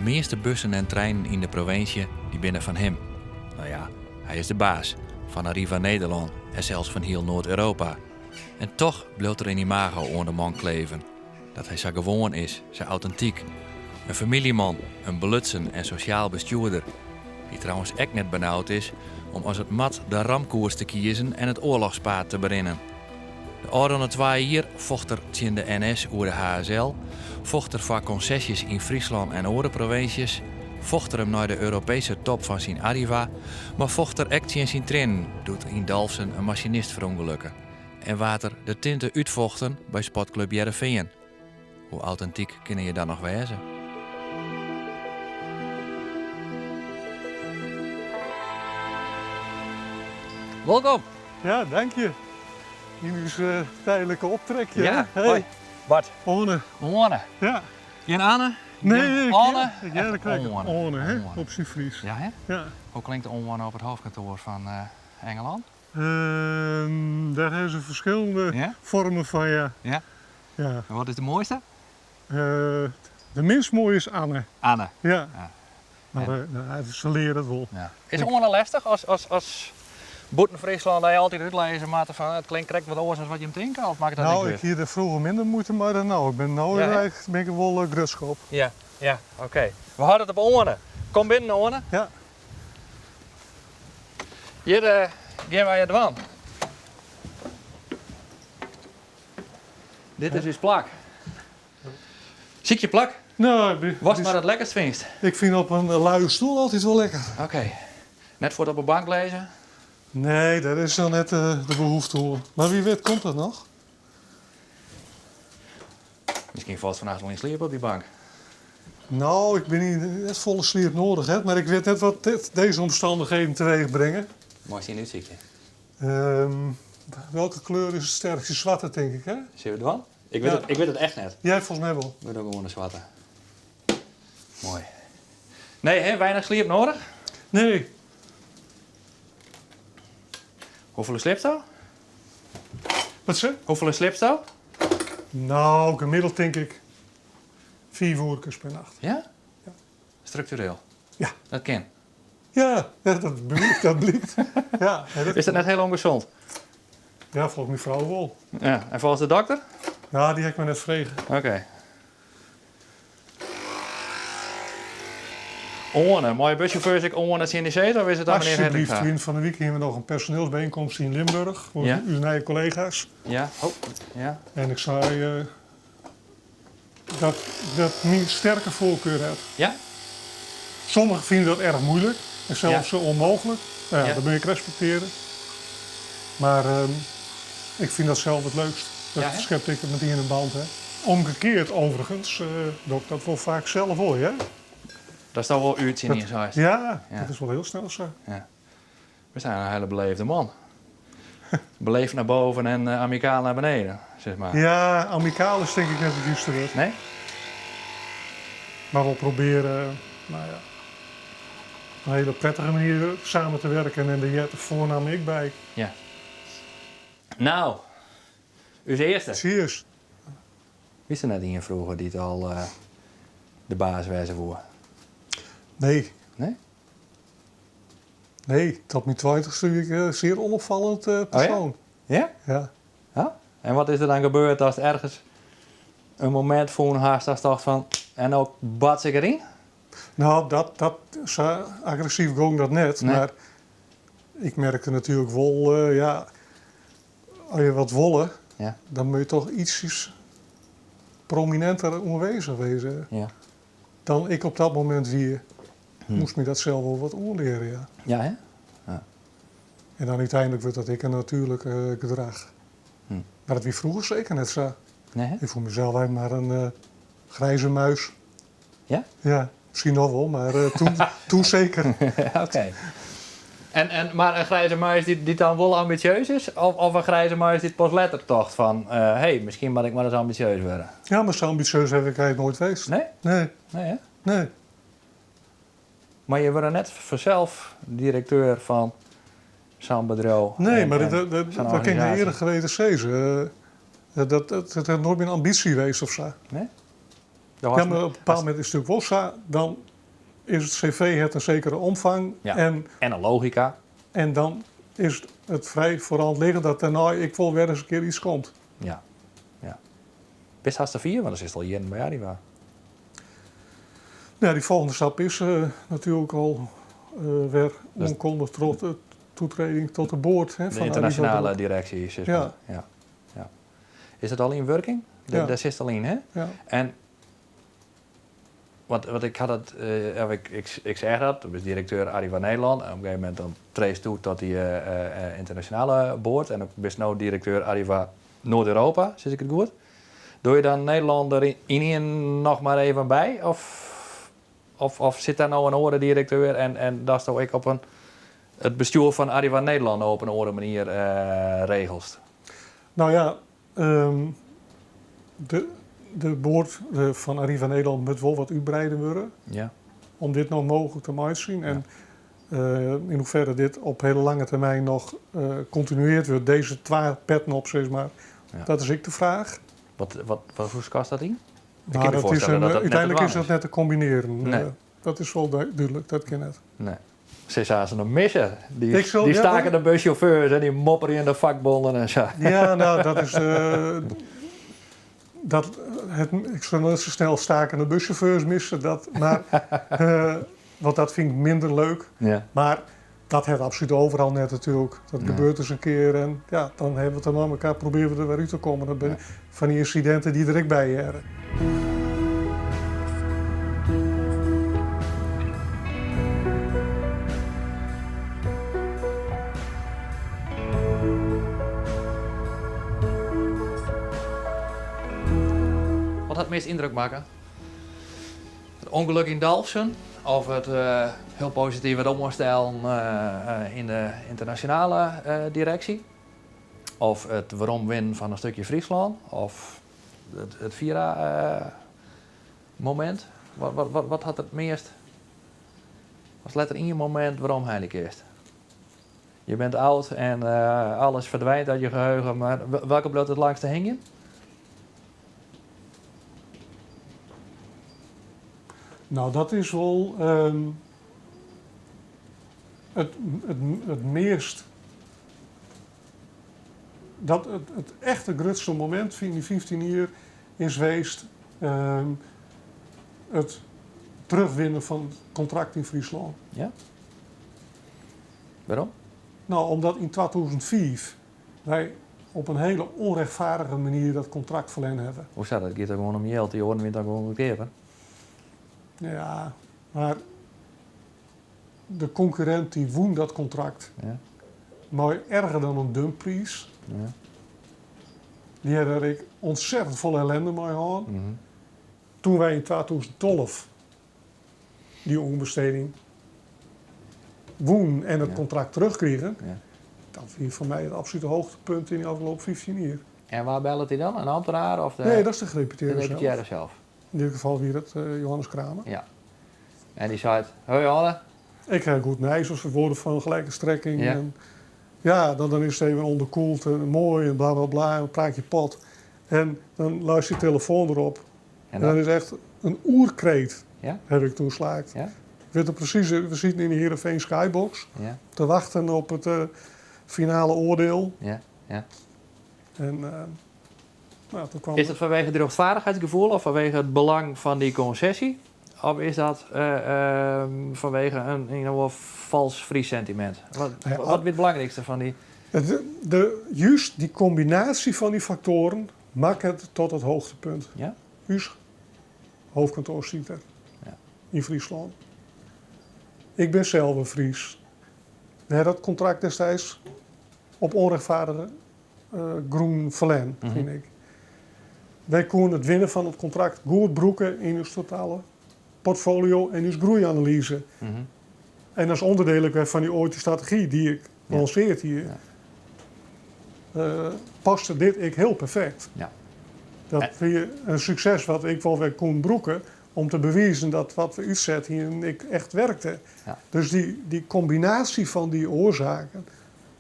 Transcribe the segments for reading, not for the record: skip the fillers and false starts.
measte bussen en treinen yn de provinsje dy binne fan him. No ja, hy is de baas fan Arriva Nederlân en sels fan hiel Noard-Europa. En toch bliuwt der in imago oan de man kleven. Dat hy sa gewoan is, sa autentyk. In famyljeman, in belutsen en sosjaal bestjoerder. Dy't trouwens ek net benaud is om as it moat de ramkoers te kiezen en it oarlochspaad te berinnen. De ôfrûne twa jier focht er tsjin de NS oer de HSL, focht er foar konsesjes yn Fryslân en oare provinsjes, focht er him nei de Europeeske top fan syn Arriva, mar focht er ek tsjin syn triennen doe't yn Dalfsen in masinist ferûngelukke en waard er de tinte útfochten by Sportklup Hearrenfean. Hoe autentyk kinne je dan noch wêze? Wolkom! Ja, dank je. Yn ús tydlike optrekje. Ja, hè? hoi. Bart. Oane. Oane. Ja. Gjin Anne? Nee, ik, Oane? ik hear krekt Oane. Oane, hè? Oane. Op syn Fries. Ja, hè? Ja. Hoe klinkt Oane op it hoofdkantoar fan Engelân? Dêr hawwe se ferskillende Ja? foarmen fan, ja. Ja? Ja. En wat is de moaiste? De minst moaie is Anne. Anne. Ja. Ja. Mar se leare it wol. Ja. Is Oane lestich as bûten Fryslân dat je altyd útlizze moatte fan it klinkt krekt wat oars as wat jim tinke of makket dat No, niks ik út? hie der froeger minder muoite mei dan no. Ik bin no Ja, hè? eigenlijk bin ik der wol grutsk op. Ja, ja, oké. We hâlde it op Oane. Kom binnen, Oane. Ja. Hjir gean wy it dwaan. Dit is ús plak. Sykje plak. No, ik Watst mar it lekkerst fynst. Ik fyn op in luie stoel altyd wol lekker. Oké. Net fuort op 'e bank lizze? Nee, dêr is noch net de behoefte oan. Mar wie wit komt dat noch. Miskien falst fannacht wol yn sliep op dy bank. No, ik bin net folle sliep noadich, hè, mar ik wit net wat dit, dizze omstannichheden teweech bringe. Meist ien útsykje. Welke kleur is it sterkst? De swarte, tink ik, hè? Sille we dwaan? Ik wit, Ja. it, ik wit it echt net. Jij folgens my wol. We dogge gewoan de swarte. Moai. Nee, hè? Weinich sliep noadich? Nee. Hoefolle sliepsto? Wat se? Hoefolle sliepsto? No, gemiddeld tink ik 5 oerkes per nacht. Ja? Ja. Struktureel? Ja. Dat kin? Ja, dat blykt. Dat blykt. Ja, dat Is dat net hiel ûngezond? Ja, folgens myn frou wol. Ja, en folgens de dokter? No, dy ha ik mar net frege. Oké. Oane, meie bussjauffeurs ek oane tsjin dy sizze of is it dan menear Alsjeblieft, Hettinga? Wien fan de wike hiene we noch in personeelsbijeenkomst yn Limburg foar Ja. ús nije kollega's. Ja, oh, ja. En ik sei dat dat myn sterke foarkar hat. Ja? Sommigen fine dat erch muoilik en sels Ja. ûnmooglik. No ja, Ja. dat moat ik respektearje. Mar ik fyn dat sels it leukst. Dat Ja, hè? skept ek metien in band, hè. Omgekeard overigens doch ik dat wol faak sels wol, hear. Dat is dan wol út tsjin ien seist. Ja, Ja. dat is wol hiel snel sa. Ja. We zijn een hele beleefde man. Beleefd naar boven en amicaal naar beneden, zeg maar. Ja, amicaal is tink ik net it juste wurd. Nee? Mar wol probearje, no ja, op in hiele prettige manier samen te werken en dêr heart de foarnamme ek by. Ja. No, ús earste. Cheers. Wist der net ien froeger dy't al de baas wêze woe? Nee. Nee? Nee, tot myn tweintichste wie ik in sear ûnopfallend Oh ja? persoan. Ja? Ja. Ja? En wat is der dan gebeurd ast ergens in momint fûn hast datst tocht fan en no bats ik deryn? No, dat, dat, sa agressyf gong dat net, Nee. mar ik merkte natuerlik wol, ja, as je wat wolle, Ja. dan moatte je toch ietsjes promininter oanwêzich wêze Ja. dan ik op dat momint wie. Moast my dat sels wol wat oanleare, ja. Ja, hè? Ja. En dan úteinlik wurdt dat ek in natuerlik gedrach. Mar dat wie froeger seker net sa. Nee, hè? Ik fûn mysels eigentlik mar in grijze muis. Ja? Ja, miskien noch wol, mar toen seker. Oké. En, en, mar in grijze muis dy't dan wol ambitieus is? Of in grijze muis dy't pas letter tocht fan, hé, hey, miskien moat ik mar ris ambitieus wurde? Ja, mar sa ambitieus haw ik eigentlik noait west. Nee? Nee. Nee, hè? Nee. Mar je wurde net fansels direkteur fan sa'n bedriuw. Nee, en, mar en dat, dat, sa'n dat kin ik organisaasje. earlik geweten sizze. Dat, dat, dat hat noait myn ambysje west of sa. Nee? Ja, mar op in bepaald momint is it natuerlik wol sa, dan is it CV hat in sekere omfang Ja. en, En in logika. en dan is it frij foar de hand liggend dat dêrnei ek wol wer ris in kear iets komt. Ja. Ja. Bist hast fier, want dat is al jierren by Arriva. Nou, dy folgjende stap is natuerlik al wer Dus- oankundige troch de toetreding tot de board, hè, De fan Arriva ynternasjonale Group. direksje, sis mar. Ja. Ja. Ja. Is dat al yn wurking? Ja. Dêr sitst al yn, hè? Ja. En want ik ha dat, of ik seach dat, do bist direkteur Arriva Nederlân. En op in gegeven momint dan treedst toe tot dy ynternasjonale board. En dan bist no direkteur Arriva Noard-Europa, sis ik it goed? Dogge je dan Nederlân der ynienen noch mar even by? Of sit dêr no in oare direkteur en datsto ek op in, it bestjoer fan Arriva Nederlân no op in oare manier regelst? Nou ja, de board fan Arriva Nederlân moat wol wat útbreide wurde. Om dit no mooglik te meitsjen. En yn hoefier dit op hiele lange termyn noch kontinueard wurdt, dizze twa petten op, sis mar, dat is ek de fraach. Hoe skatst dat yn? Ik Nou, kin my dat is foarstelle dat dat net te úteinlik dwaan is dat is. net te kombinearjen. Nee. Dat is wol dúdlik, dat kin net. Nee. Se sa se noch misse. Die Ik sil, ja, staken dat de buschauffeurs en dy mopperjende fakbonden en sa. Ja, nou, dat is, dat, het, ik sil net sa snel stakende buschauffeurs misse, dat, mar, want dat fyn ik minder leuk. Mar dat hat absolút overal net natuerlik. Dat gebeurt ris in kear en ja, dan hawwe we it der mei elkoar, probearje we der wer út te kommen. Dat binne fan dy ynsidinten dy't der ek by hearre. Wat hat it meast yndruk makke? It ûngelok yn Dalfsen of it hiel posityf it oanstellen yn de ynternasjonale direksje? Of it weromwinnen fan in stikje Fryslân? Of it Fyra-momint? Wat hat it meast... Ast letter ien momint weromhelje kinst? Je bent âld en alles ferdwynt út je geheugen, mar welke bliuwt it langste hingjen? Nou, dat is wol it meast. Dat it echte grutste momint yn dy 15 jier is west it terugwinnen fan it kontrakt yn Fryslân. Ja? Wêrom? Nou, omdat yn 2005 wy op in hiele ûnrjochtfeardige manier dat kontrakt ferlern hawwe. Hoe sa? Dat giet der gewoan om jild, dy oaren wiene dan gewoan goedkeaper? Ja, mar de konkurrint dy wûn dat kontrakt mei erger dan in dumppriis. Dy ha der ek ontzettend folle ellende mei hân. Toen wy yn 2012 dy oanbesteding wûnen en it kontrakt terugkrigen, dat wie foar my it absolute hoogtepunt yn de ôfrûne 15 jier. En wa bellet dy dan? In ambtenaar of de Nee, dat is de gedeputearre De sels. gedeputearre sels. Yn dit gefal wie dat Johannes Kramer. Ja. En dy seit, hoi Anne. Ik ha goed nijs as woorden fan gelijke strekking. En ja, dan is it even ûnderkoeld en moai en bla bla bla en praat je pot. En dan luister je telefoan derop. En En dan dan? is echt in oerkreet, ha ik toen slaakt. Ik wit it presys, we sieten yn de Heerenveen Skybox te wachten op it finale oardiel. En nou, toen kwam Is dat fanwege it rjochtfeardichheidsgefoel of fanwege it belang fan dy konsesje? Of is dat fanwege in wol falsk Fries sentimint? Wat wie it belangrykste fan dy? Juist dy kombinaasje fan dy faktoaren makke it tot it hoogtepunt. Us hoofdkantoar sit der yn Fryslân. Ik bin sels in Fries. We hawwe dat kontrakt destiids op ûnrjochtfeardige grûn ferlern, fyn ik. Wy koene it winnen fan it kontrakt goed brûke yn ús totale portfolio en ús groeianalyse. En as ûnderdiel ek wer fan dy oait dy strategy dy't ik lansearre hie, paste dit ek hiel perfekt. Dat wie in sukses wat ik wol wer koe brûke om te bewizen dat wat we útset hienen ek echt werkte. Dus dy kombinaasje fan dy oarsaken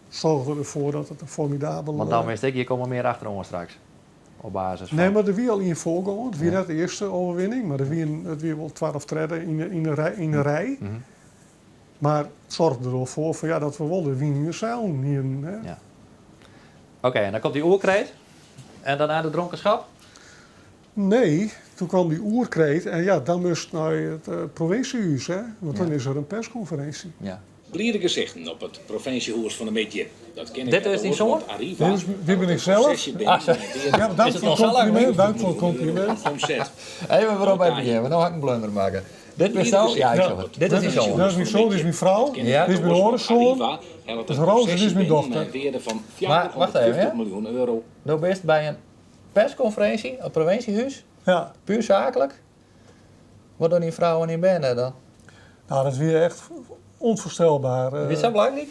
soarge derfoar dat it in formidabel... Want dan wist ik, hjir komme mear achteroan straks. Op basis fan. Nee, mar der wie al ien foargongen. It wie net de earste overwinning, mar der wienen, it wie wol twadde of tredde yn de rij. Mar it soarge der wol foar fan, ja, dat we wol de wyn yn de seilen hienen. Hè. Ja. Oké, en dan komt dy oerkreet. En daarna de dronkenschap? Nee, toen kwam die oerkreet en ja, dan moast nei it provinsjehûs, hè, want dan is der in perskonferinsje. Ja. Bliede gesichten op it provinsjehûs fan 'e middei. Dat kin ek Dit net is dyn oars, soan? want Arriva Dit is, dit bin hellet ik in zelf. konsesje binnen Ah, mei in wearde Ja, fan dank foar it kompliment, dank foar it kompliment. omset. Even werom by it begjin, want no ha ik in blunder makke. Dit bist do? Ja, ik sjoch it. Dit is dyn soan. Dat is myn soan, dit is myn frou. Ja. Dit is myn oare soan. Dat is Roos, dit is myn dochter. Maar wacht even, hè? Do bist by in perskonferinsje op it provinsjehûs? Ja. Puer saaklik? Wat dogge dyn frou en dyn bern dêr dan? Nou, dat wie echt onvoorstelbaar. Wie it sa belangryk?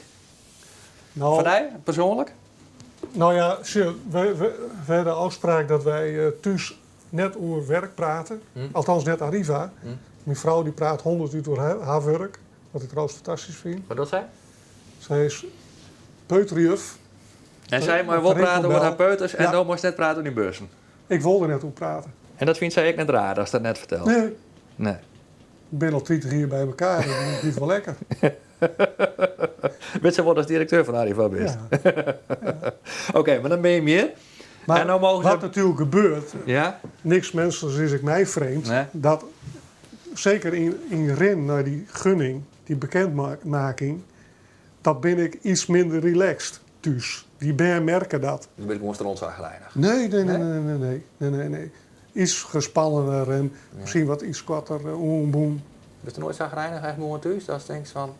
Nou, Foar dy, persoanlik? Nou ja, sjoch, we hadden de ôfspraak dat wy thús net oer werk prate. Althans, net Arriva. Myn frou dy praat hûndert út oer har wurk, wat ik trouwens fantastysk fyn. Wat docht sy? Sy is peuterjuf. En sy mei wol prate oer har peuters en do meist net prate oer dyn beurzen? Ik wol der net oer prate. En dat fynt sy ek net raar ast dat net fertelst? Nee. Nee. We binne al 30 jier by elkoar, dat giet wol lekker. Wit se wol datst direkteur fan Arriva bist? Ja. Oké, mar dan bin je hjir. Mar En no mogen se- wat natuerlik gebeurt, Ja? niks menselijks is ek my frjemd, Nee. dat seker yn rin nei dy gunning, dy bekendmaking, dat bin ik iets minder relaxed thús. Dy bern merke dat. Do bist gewoan strontsagrijnich. Nee, nee, nee, nee, nee, nee, nee, nee, nee. Iets gespannener en miskien wat iets koarter, oem boem. Bist do noait sagrijnich echt gewoan thús? Datst tinkst fan,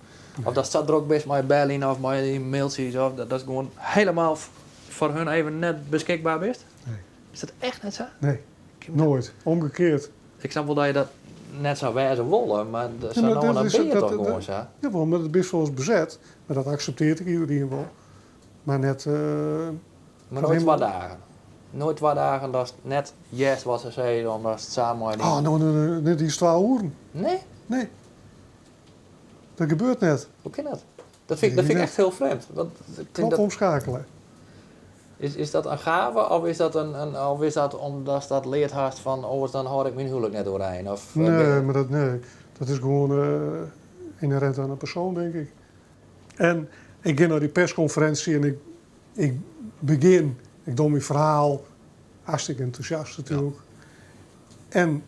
of datst sa drok bist mei beljen of mei mailtsjes of dat datst gewoan helemaal foar hun even net beskikber bist? Nee. Is dat echt net sa? Nee, noait. Omgekeerd. Ik snap wol dat je dat net sa wêze wolle, mar sa no en dan bin je toch gewoan sa? Jawol, mar dat bist wolris bezet, mar dat akseptearret ek iderien wol. Mar net. Mar noait twa dagen? Noait twa dagen datst net hearst wat se sizze omdatst sa mei dy. Oh, no, no, net iens twa oeren. Nee? Nee. Dat gebeurt net. Hoe kin dat? Dat fyn, dat fyn ik echt hiel frjemd. Want ik tink Knop dat, omskeakele. is dat in gave of is dat, in, of is dat omdatst dat leard hast fan oars dan hâld ik myn houlik net oerein? Of, Nee, mar dat, nee, dat is gewoan ynherint oan de persoan, denk ik. En ik gean nei dy perskonferinsje en ik begjin, ik doch myn ferhaal, hartstikke entûsjast natuerlik. En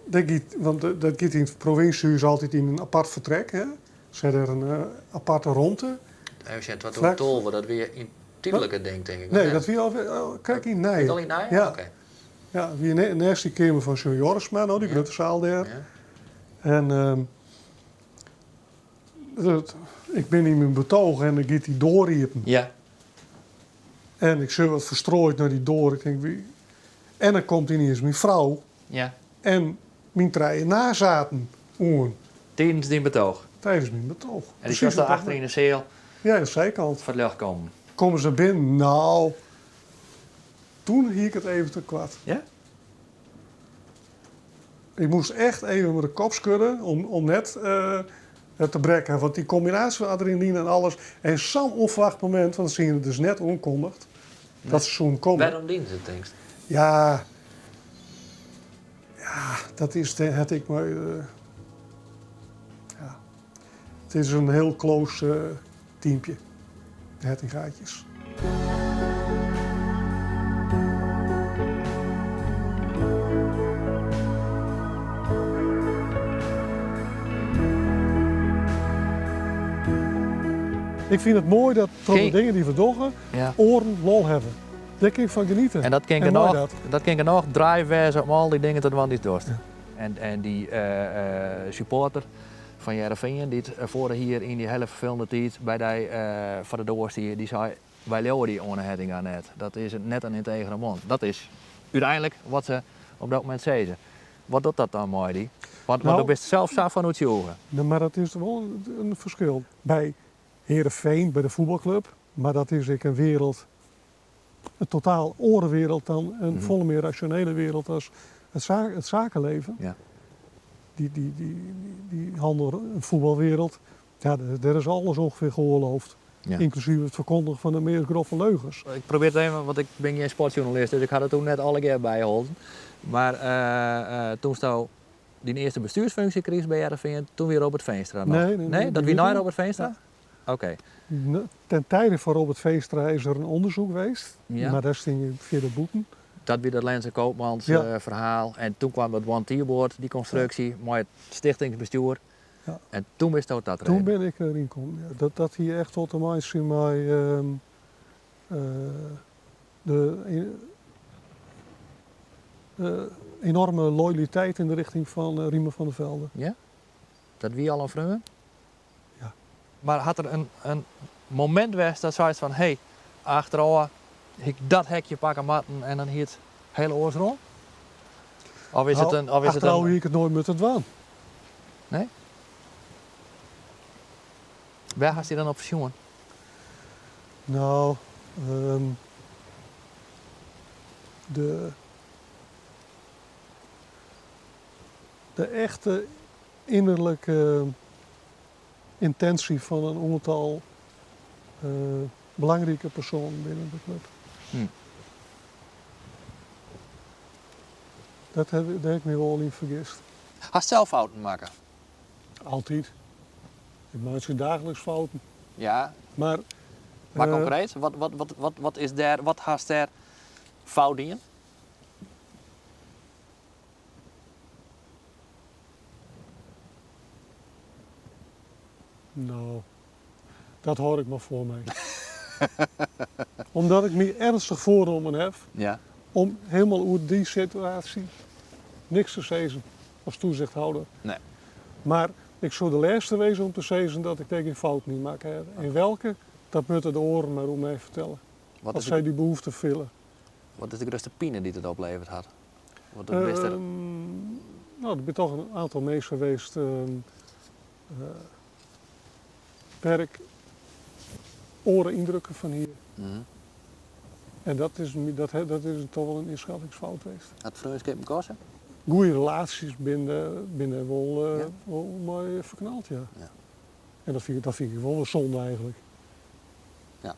dat giet, want dat giet yn it provinsjehûs altyd yn in apart fertrek. Hè. Se ha dêr in aparte romte. Even sjen, 2012, dat wie in tydlike ding, tink ik. Nee, dat wie al krekt yn it nije. Al yn it nije? Ja. Oké. Ja, it wie neist dy keamer fan John Jorritsma, no, dy grutte saal dêr. En dat, ik bin yn myn betooch en dan giet dy doar iepen. En ik sjoch wat ferstroaid nei dy doar. Ik tink, wie... En dan komt yniens myn frou en myn trije nazaten oan. Tidens dyn betooch? Tidens myn betooch. En dy sjochst dêr achter yn de seal? Ja, yn de zijkant. Foar it ljocht kommen. Komme se binnen? Nou, toen hie ik it even te koart. Ja? Ik moast echt even mei de kop skudde om net te brekken. Want dy kombinaasje fan adrenaline en alles. En sa'n ûnferwacht momint, want se hiene it dus net oankondigd dat se soene komme. Wêrom dienen se it, tinkst? Ja, ja, dat is, hat ek mei. Ja, it is in hiel close teampje, de Hettingaatjes. Ik fyn it moai dat troch de dingen dy't we dogge, oaren lol hawwe. Dêr kin ik fan genieten. En dat kin genôch, dat kin genôch drive wêze om al dy dingen te dwaan dy'tst dochst. En dy supporter fan Hearrenfean, dy't foarich jier yn dy hiele ferfelende tiid by dy foar de doar stie, dy sei, Wy leauwe dy Oane Hettinga net. Dat is net in yntegere man. Dat is úteinlik wat se op dat momint sizze. Wat docht dat dan mei dy? Want do bist sels sa fan oertsjûge. No, mar dat is wol in ferskil. By Hearrenfean, by de fuotbalklup, mar dat is ek in wereld, in totaal oare wereld dan in folle mear rasjonele wereld as it sakeleven. Dy, dy, dy, dy hannel, in fuotbalwereld, ja, dêr is alles ûngefear geoarloofd. Ja. Ynklusyf it ferkondigen fan de meast groffe leugens. Ik probearje it even, want ik bin gjin sportjournalist, dus ik ha it toen net allegear byholden. Mar toensto dyn earste bestuursfunksje krigest by Hearrenfean, toen wie Robert Veenstra noch? Nee, nee, nee. Dat wie nei Robert Veenstra? Oké. Ten tijde fan Robert Veenstra is der in ûndersyk west, Ja. mar dêr stean je fierder bûten. Dat wie dat Lense Koopmans Ja. ferhaal. En toen kwam dat One Team Board, dy konstruksje, mei it stichtingsbestjoer. Ja. En toen bisto tatreden? Toen bin ik deryn kommen, ja. Dat, dat hie echt wol te meitsjen mei de enorme loyaliteit in de richting fan Riemer van der Velde. Ja? Dat wie al in freon? Ja. Mar hat der in momint west dat seist fan hé, achterôf hie ik dat hekje pakke moatten en dan hie it hiel oars rûn? Of is it in, of is it Achterôf in... hie ik it noait moatte dwaan. Nee? Wêr hast dy dan op fersjoen? No, de, de echte ynnerlike yntinsje fan in oantal belangrike persoanen binnen de klup. Dat ha, dêr ha ik my wol yn fergist. Hast sels fouten makke? Altyd. Ik meitsje daagliks fouten. Ja. Mar, Mar konkreet, wat, wat, wat, wat, wat is dêr, wat hast dêr fout dien? No, dat hâld ik mar foar my. Omdat ik my ernstig foarnommen haw om hielendal oer dy situaasje niks te sizzen as toezichthouder. Nee. Mar ik soe de lêste wêze om te sizzen dat ik dêr gjin fouten yn makke haw. En welke, dat moatte de oaren mar oer my fertelle. Wat As is sy de dy behoefte fiele. Wat is de grutste pine dy't it opleverd hat? Wat bist der? No, der binne toch in oantal minsken west wêr't ik oare yndrukken fan hie. En dat is, dat, dat is toch wol in ynskattingsfout west. Hat freonskippen koste? Goede relaasjes binne, binne wol, wol mei ferknald, ja. En dat fyn ik wol in sonde eigentlik. Ja.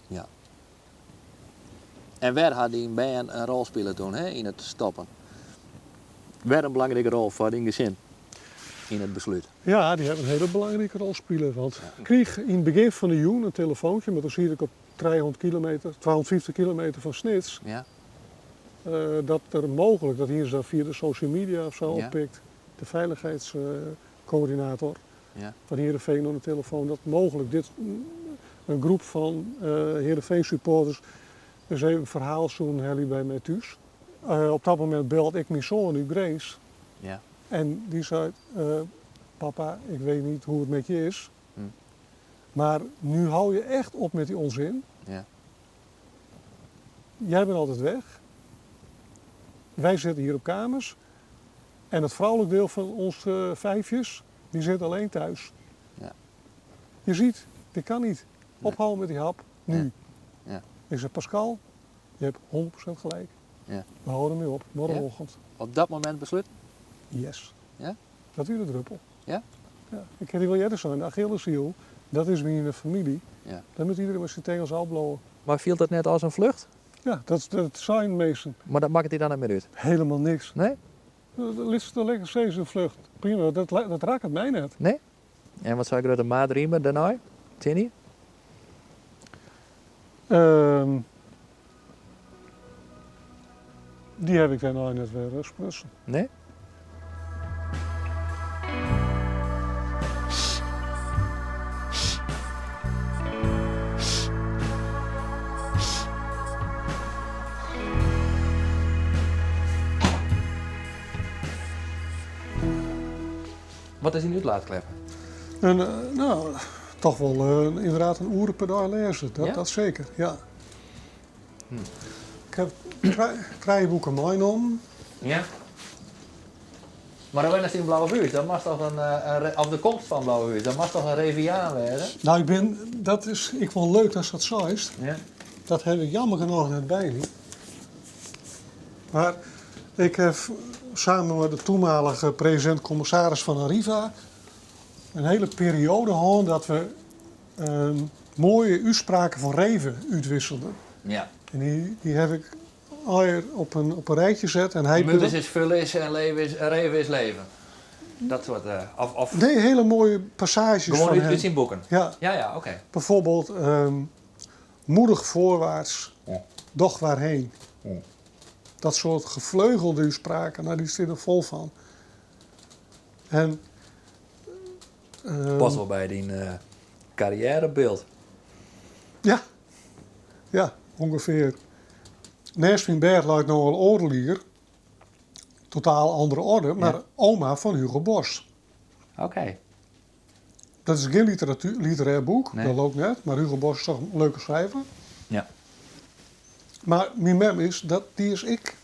Ja. En wêr ha dyn bern in rol spile toen, hè, yn it stoppen? Wer in belangrike rol foar dyn gesin yn it beslút? Ja, dy hawwe in hiele belangrike rol spile. Want ik kriich yn it begjin fan de jûn in telefoantje, mar doe siet ik op 300 kilometer, 250 kilometer fan Snits. Dat der mooglik, dat hiene se dan fia de social media of sa oppikt, de feilichheidscoördinator fan Heerenveen oan de telefoan, dat mooglik dit in groep fan Heerenveen supporters ris even ferhaal soenen helje by my thús. Op dat momint belt ik myn soan út Grins. En dy sei, papa, ik weet niet hoe het met je is, maar nu hou je echt op met die onzin. Jij bent altijd weg. Wij zitten hier op kamers. En het vrouwelijk deel van onze vijfjes, die zit alleen thuis. Je ziet, dit kan niet. Ophouden met die hap, nu. Ik zeg, Pascal, je hebt 100% gelijk. We houden ermee op, morgenochtend. Op dat moment besluit? Yes. Ja? Dat is de druppel. Ja? Ja. Ik ken die wel eerder zijn, de Achilleshiel, dat is mijn familie. Dan moet iedereen met zijn tegels afblowen. Maar viel dat net als een vlucht? Ja, dat zijn meesten. Maar dat maakt het dan niet meer uit? Helemaal niks. Nee? Dat is toch lekker steeds een vlucht. Prima, dat raakt mij net. Nee? En wat zei ik de maatriemen daarna? Tinny? Die heb ik daarna net weer sprutsen. Nee? Wat is dyn útlaatklep? En, no, toch wol inderdaad in oere per dei lêze, dat seker, ja. Ik ha trije boeken meinommen. Ja. Mar dan wennest yn Blauhûs, dan moatst toch in, of de komst fan Blauhûs, dan moatst toch in Reviaan wêze? Nou, ik bin, dat is ek wol leuk datst dat seist. Dat ha ik jammer genôch net by my. Mar ik ha samen mei de toenmalige presidint-kommissaris fan Arriva in hiele perioade hân dat we Moaie útspraken fan Reve útwisselden. Ja. En dy haw ik allegear op in rijtje set. En hy Moed is ferlis en leven is, Reve is leven. Dat soort. Of Nee, hele mooie passages Gewoan fan út him. syn boeken? Ja. Ja, oké. Bijvoorbeeld, moedig voorwaarts, doch waarheen. Dat soort gevleugelde uitspraken, nou, die zitten er vol van. En, Past wel by dyn karriêrebyld. Ja, ja, ûngefear. Neist myn bêd leit no al oardel jier, totaal andere orde, mar Oma fan Hugo Borst. Oké. Dat is gjin literêr boek, Nee. dat leau ik net, mar Hugo Borst is toch in leuke schrijver. Ja. Mar myn mem is, dat, dy is ek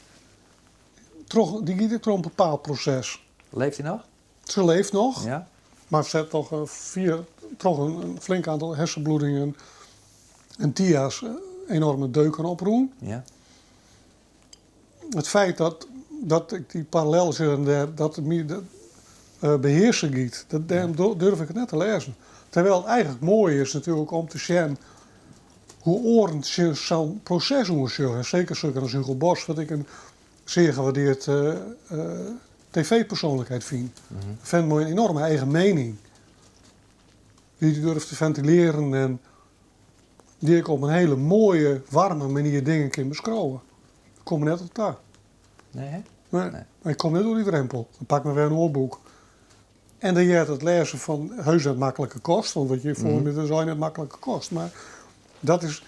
troch, dy giet ek troch in bepaald proses. Leeft hy noch? Se leeft noch, Ja. mar se hat toch fia, troch in flink aantal hersenbloedingen en TIA's enorme deuken oprûn. Ja. It feit dat ik dy parallel sjoch en dêr, dat it my behearsen giet, dat, dêrom durf ik it net te lêzen. Terwijl it eigentlik moai is natuerlik om te sjen hoe oaren tsjin sa'n proses oansjogge. En seker sokken as Hugo Borst, wat ik in zeer gewaardeerd tv-persoonlijkheid fyn. Fan mei in enorme eigen mening. Dy't durft te ventileren en dy't ek op in hele moaie, waarme manier dingen kin beskriuwe. Ik kom der net oan ta. Nee, hè? Nee. Nee. Ik kom net oer dy drempel. Dan pak ik mar wer in oar boek. En dan heart it lêzen fan heus net maklike kost, want wat je foar my is net maklike kost. Mar dat is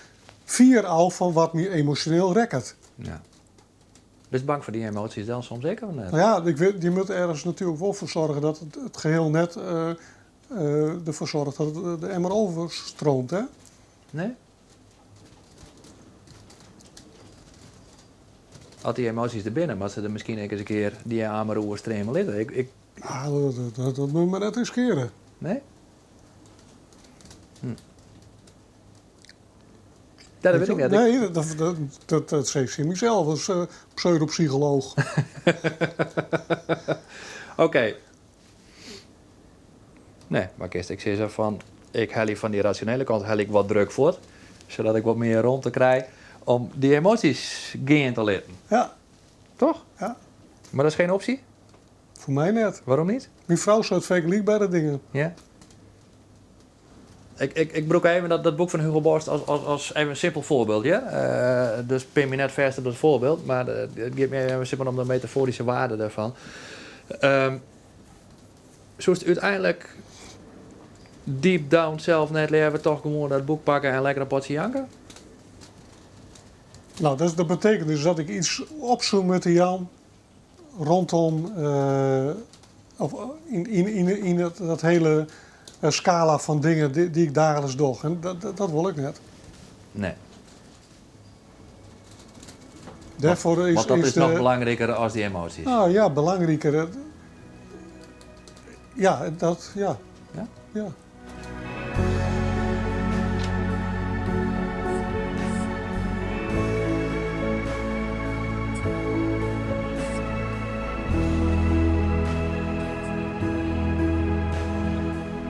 fier ôf fan wat my emosjoneel rekket. Ja. Bist bang foar dy emoasjes dan soms ek of net? Nou ja, ik wit, je moatte ergens natuerlik wol foar soargje dat it geheel net derfoar soarget dat it de emmer overstroomt, hè? Nee? As dy emoasjes der binne, moatte se der miskien ek ris in kear dy emmer oerstreame litte. Ik... Ah, dat moat je mar net riskearje. Nee? Ja, dat wit ik net. Nee, dat sis ik tsjin mysels as pseudopsycholooch. Oké. Nee, mar kinst ek sizze fan, ik helje fan dy rasjonele kant helje ik wat druk fuort, sadat ik wat mear romte krij om dy emoasjes gean te litten. Ja. Toch? Ja. Mar dat is geen optie? Foar my net. Waarom niet? Myn frou seit fergelykbere dingen. Ja. Ik brûk even dat boek fan Hugo Borst as even in simpel foarbyld. Ja? Dus pin my net fêst op dat foarbyld, mar it giet my even simpel om de metafoaryske wearde dêrfan. Soest úteinlik deep down sels net leaver toch gewoan dat boek pakke en lekker in potsje janke? Nou, dat betekent dus dat ik iets op soe moatte jaan rondom, of yn dat hele skala fan dingen dy't ik daagliks doch. En dat wol ik net. Nee. Dêrfoar is, Want dat is is de noch belangriker as dy emoasjes. Nou ja, belangriker. Ja, dat, ja. Ja? Ja.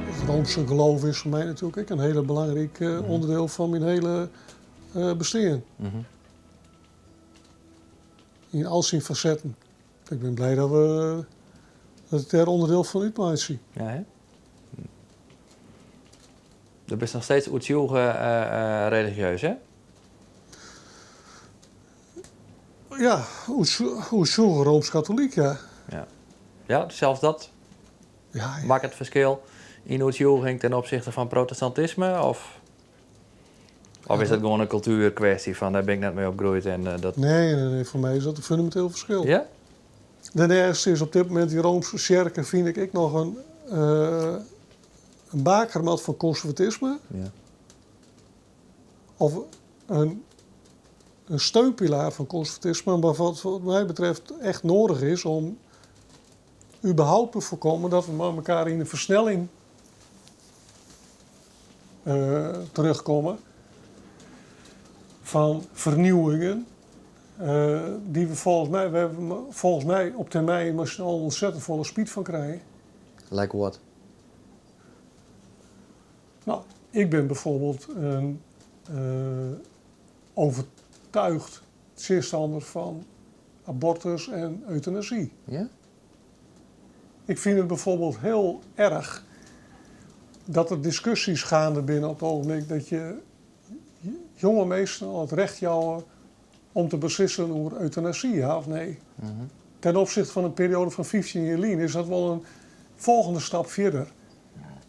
Het Roomse geloof is foar my natuerlik ek in hiele belangryk ûnderdiel fan myn hiele bestean. Yn al syn fasetten. Ik bin blij dat ik dêr ûnderdiel fan útmeitsje. Ja, hè? Do bist noch steeds oertsjûge religieus, hè? Ja, oertsjûge Roomsk-katolyk, ja. Ja. Ja, sels dat Ja, ja. makket ferskil yn oertsjûging ten opsichte fan protestantisme? Of is dat gewoan in kultuerkwestje fan dêr bin ik net mei opgroeid en dat... Nee, nee, nee, foar my is dat in fûneminteel ferskil. Ja? Dêrneist is op dit momint dy Roomske tsjerke, fyn ik, ek noch in bakermat fan konservatisme. Ja. Of in steunpilaar fan konservatisme, mar wat my betreft echt nedich is om überhaupt te foarkommen dat we mei elkoar yn in fersnelling terjochtkomme fan fernieuwingen dy't we folgens my, we folgens my op termyn mei syn allen ontzettend folle spyt fan krije. Like what? Nou, Ik bin bijvoorbeeld in overtuigd tsjinstanner fan abortus en eutanasy. Ja? Ik fyn it bijvoorbeeld hiel erch dat der diskusjes geande binne op it ogenblik dat je jonge minsken al it recht jouwe om te beslissen oer eutanasy, ja of nee. Ten opzichte fan in perioade fan 15 jier lyn is dat wol in folgjende stap fierder.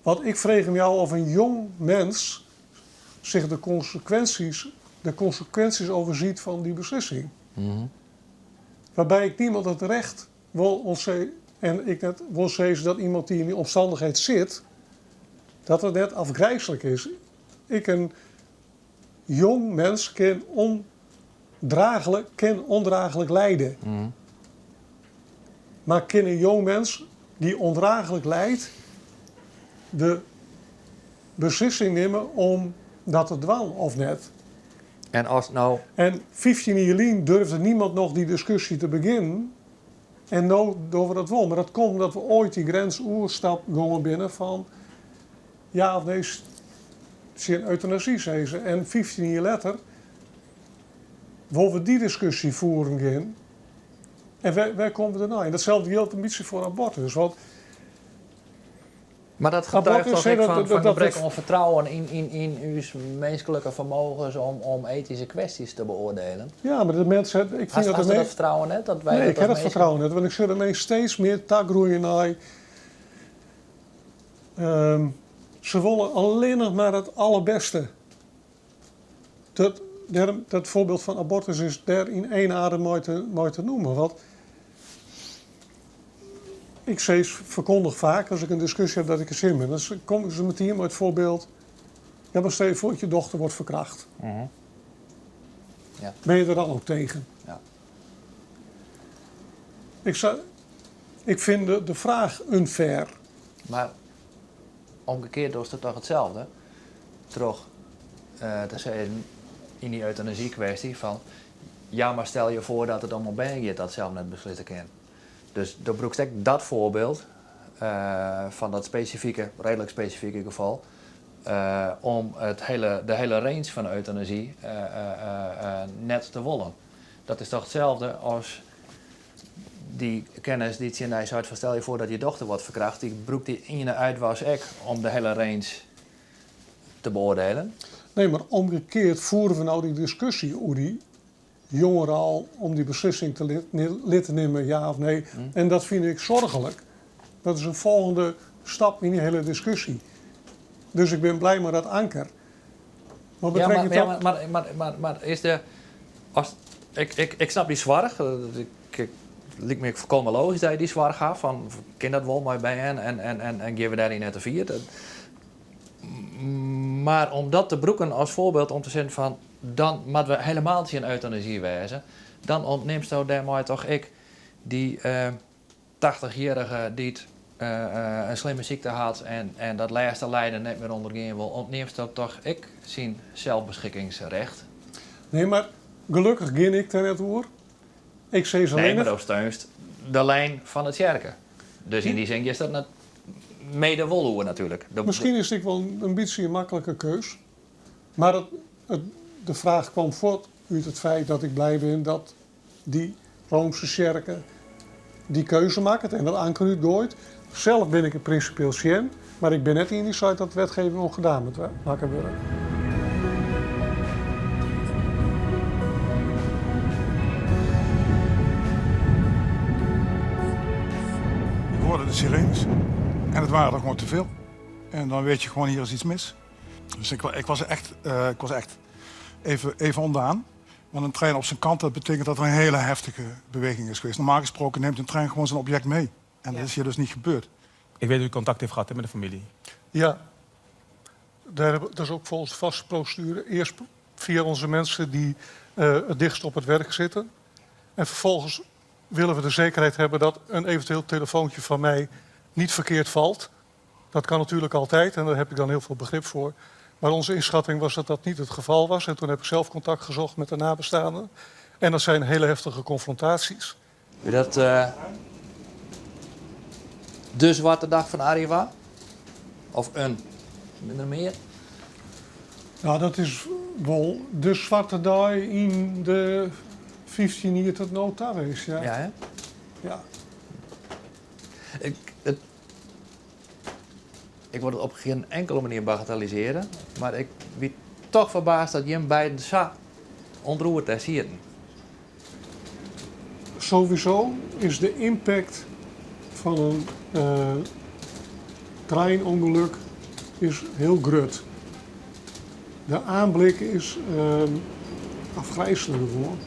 Want ik frege my ôf of in jong mens sich de konsekwinsjes overziet fan dy beslissing. Wêrby ik niemand it recht wol ûntsizze en ik net wol sizze dat iemand dy't yn dy omstannichheid sit, dat dat net afgrijslik is. Ik in jong mens kin kin ûndraachlik lijde. Mar kin in jong mens dy't ûndraachlik lijt de beslissing nimme om dat te dwaan of net? En as no. En 15 jier lyn durfde niemand noch dy diskusje te begjinnen. En no dogge we dat wol. Mar dat komt omdat we oait dy grens oerstap gongen binne fan ja of nee tsjin eutanasy sizze. En 15 jier letter wolle we dy diskusje fieren gean. En wêr komme we dêrnei? En datselde jildt in bytsje foar abortus. Want Mar dat getuigt toch ek fan gebrek oan fertrouwen yn ús minsklike fermogens om etyske kwestjes te beoardielen? Ja, mar de mensen. Ik fyn dat de dat fertrouwen net? Dat wy Nee, ik ha dat fertrouwen net, want ik sjoch de minsken steeds mear tagroeien nei. Se wolle allinnich mar it allerbêste. Dat foarbyld fan abortus is dêr yn één adem mei te noemen. Want ik sis ferkondich faak as ik in diskusje ha dat ik der tsjin bin, dan komme se metien mei it foarbyld, ja mar stel je voor dat je dochter wordt verkracht. Ja. Ben je er dan ook tegen? Ja. Ik fyn de fraach unfair. Mar omkeard dochst it toch itselde troch te sizzen yn dy eutanasy-kwestje fan ja, mar stel je foar dat it om in bern giet dat sels net beslisse kin. Dus do brûkst ek dat foarbyld fan dat spesifike, reedlik spesifike gefal om it hiele, de hiele range fan eutanasy net te wollen. Dat is toch itselde as dy kennis dy't tsjin dy seit fan stel je foar dat je dochter wordt verkracht, dy brûkt dy iene uitwas ek om de hiele range te beoardielen. Nee, mar omkeard fiere we no dy diskusje oer dy jongeren al om dy beslissing te litten nimmen, ja of nee. En dat fyn ik soarchlik. Dat is in folgjende stap yn dy hiele diskusje. Dus ik bin bliid mei dat anker. Mar ja, mar, mar is de. As, ik snap dy soarch. Ik, liket my ek folkommen logysk dat je dy soarch ha. Fan, kin dat wol mei bern en gean we dêryn net te fier? Mar om dat te brûken as foarbyld om te sizzen fan dan moatte we helemaal tsjin eutanasy wêze, dan ûntnimsto dêrmei toch ek dy tachtichjierrige dy't in slimme sykte hat en dat lêste lijden net mear ûndergean wol, ûntnimsto toch ek syn selsbeskikkingsrecht? Nee, mar gelokkich gean ik dêr net oer. Ik sis Nee, mar do steunst de lijn fan de tsjerke. Dus yn dy sin giest dat net mede wol oer natuerlik. Miskien is it ek wol in bytsje in maklike keus. Mar de fraach kwam fuort út it feit dat ik blij bin dat dy Roomske tsjerke dy keuze makket en dat anker útgoait. Sels bin ik der prinsipieel tsjin, mar ik bin net ien dy't seit dat wetgeving ongedaan moat makke wurde. Ik hoorde de sirenes en het waren er gewoon te veel. En dan weet je gewoon, hier is iets mis. Dus ik was echt even ondaan. Want een trein op zijn kant, dat betekent dat er een hele heftige beweging is geweest. Normaal gesproken neemt een trein gewoon zijn object mee. En dat is hier dus niet gebeurd. Ik weet dat u contact heeft gehad, hè, met de familie. Ja, dat is ook volgens de vaste procedure. Eerst via onze mensen die het dichtst op het werk zitten. En vervolgens willen we de zekerheid hebben dat een eventueel telefoontje van mij niet verkeerd valt. Dat kan natuurlijk altijd en daar heb ik dan heel veel begrip voor. Maar onze inschatting was dat dat niet het geval was. En toen heb ik zelf contact gezocht met de nabestaanden. En dat zijn hele heftige confrontaties. Wie dat de zwarte dag fan Arriva? Of in? Minder mear? Nou, dat is wol de swarte dei yn de 15 jier tot no ta west, ja. Ja, hè? Ja. Ik, it, ik wol it op gjin inkelde manier bagatellisearje, mar ik wie toch ferbaasd dat jim beiden sa ûntroerd dêr sieten. Sowieso is de impact fan in treinûngelok is hiel grut. De oanblik is afgrijselijk gewoan.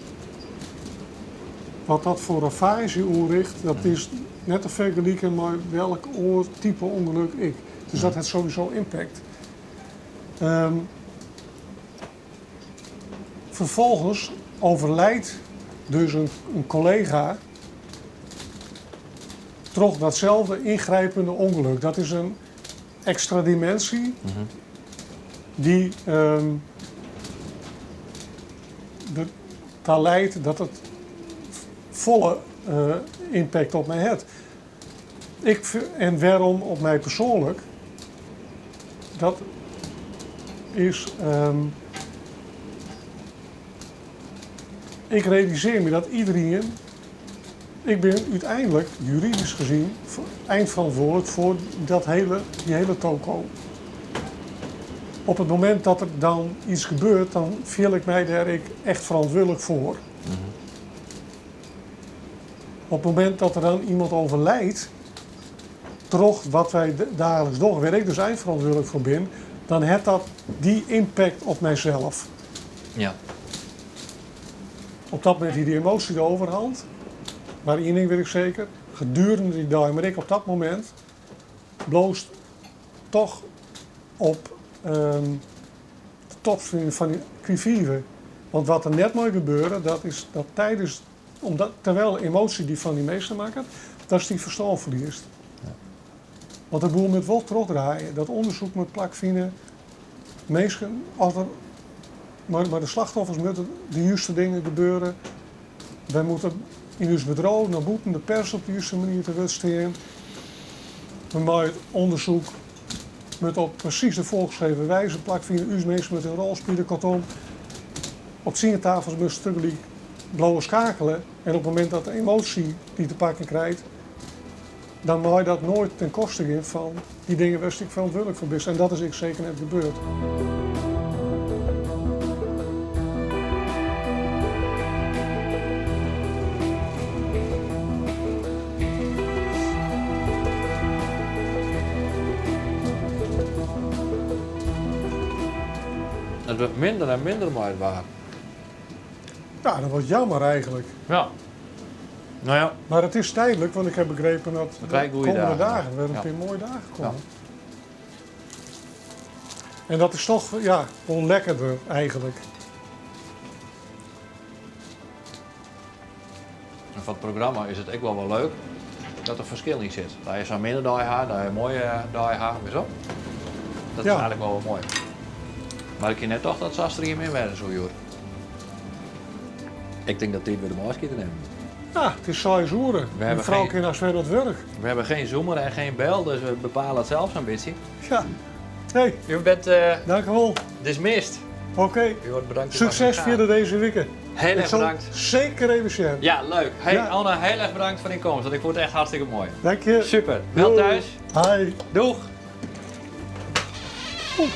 Wat dat foar ravaazje oanricht, dat is net te fergeliken mei welk oar type ûngelok ek. Dus dat hat sowieso impact. Vervolgens overlijdt dus in kollega troch datselde yngrijpende ûngelok. Dat is in ekstra diminsje dy't derta liedt dat it folle impact op my hat. Ik, en wêrom op my persoanlik? Dat is. Ik realisearje my dat iederien. Ik bin úteinlik, juridysk gezien, einferantwurdlik foar dat hele, dy hiele toko. Op it momint dat der dan iets gebeurt, dan fiel ik my dêr ek echt ferantwurdlik foar. Op it momint dat der dan iemand overlijdt, troch wat wy daagliks dogge, wêr't ik dus einferantwurdlik foar bin, dan hat dat dy impact op mysels. Op dat momint hie dy emoasje de overhand. Mar ien ding wit ik seker, gedurende dy dei, mar ek op dat momint, bliuwst toch op de top fan dy krivive. Want wat der net mei gebeure, dat is dat tidens, omdat, terwijl emoasje dy fan dy meester makket, datst dyn ferstân ferliest. Want de boel moat wol trochdraaie, dat ûndersyk moat plakfine. Minsken, as der, mei de slachtoffers moatte de juste dingen gebeure. Wy moatte yn ús bedriuw nei bûten de pers op de juste manier te wurd stean. We mei it ûndersyk moat op presys de foarskreaune wize plakfine. Us minsken moatte in rol spylje. Koartom, op tsien tafels moatst tagelyk bliuwe skakele. En op it momint dat de emoasje dy te pakken krijt, dan mei dat noait ten koste gean fan dy dingen wêr'tst ek ferantwurdlik foar bist. En dat is ek seker net gebeurd. It wurdt minder en minder mei it waar. Ja, dat was jammer eigenlijk. Ja. Nou ja. Maar het is tijdelijk, want ik heb begrepen dat We de krijgen goede komende dagen. dagen weer een Ja. pear moaie dagen komme. En dat is toch, ja, wol lekkerder eigenlijk. En foar it programma is it ek wol wol leuk dat der ferskil yn sit. Dat je sa'n minne dei ha, dat je in moaie dei ha, witst wol. Dat is eigentlik wol wol moai. Mar ik hie net tocht dat it sa striemin wêze soe hjoed. Ik tink dat it tiid wurdt om ôfskied te nimmen. Ja, it is seis oere. Myn frou kin aanst wer oan it wurk. We hebben geen zoemer en geen bel, dus we bepale it sels sa'n bytsje. Ja. Hey. U bent Dankjewol. dismissed. Oké. U wordt bedankt. Sukses fierder dizze wike. Heel Ik erg sil bedankt. Seker even sjen. Ja, leuk. Hey, Ja. Anne, heel erg bedankt foar dyn komst, want ik fûn it echt hartstikke moai. Dank je. Super. Wel Doei. thuis. Hi. Doeg. Oeh.